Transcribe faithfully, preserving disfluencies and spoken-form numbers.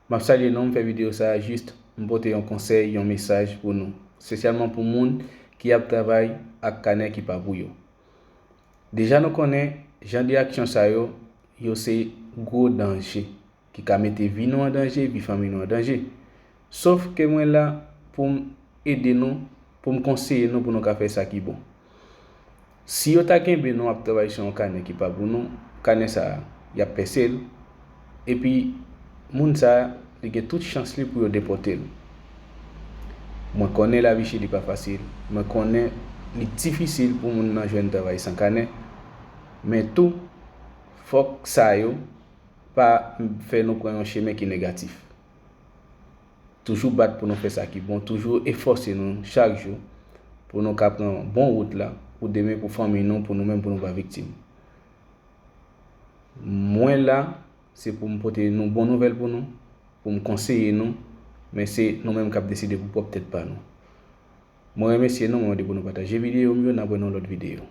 M ap salye nou, m fè videyo sa a jis, m pote yon konsèy, yon mesaj pou nou, espesyalman pou moun ki ap travay ak kanè ki pa pou yo. Deja nou konnen, jan de aksyon sa yo, yo se gwo danje, ki ka mete vi nou an danje, vi fanmi nou an danje. Sof ke mwen la pou m ede nou, pou m konseye nou pou nou ka fè sa ki bon. Si yo ta kenbe nou ap travay sou yon kanè ki pa pou nou, kanè sa a, y ap pèse l, epi moun sa a, li gen tout chans li pou yo depòte l. Mwen konnen lavi Chili pa fasil, mwen konnen li difisil pou moun nan jwenn travay san kanè, men tou, fòk sa yo pa fè nou pran yon chemen ki negatif. Toujou bat pou nou fè sa ki bon, toujou efòse nou chak jou pou nou ka pran bon wout la, pou demen, pou fanmi nou, pou nou menm, pou nou pa viktim. Mwen la, se pou m pote nou bon nouvèl pou nou, pou m konseye nou, men se nou menm k ap deside pou pwòp tèt pa nou. Mwen remèsye nou, mwen mande pou nou pataje videyo m yo, n ap wè nan lòt videyo.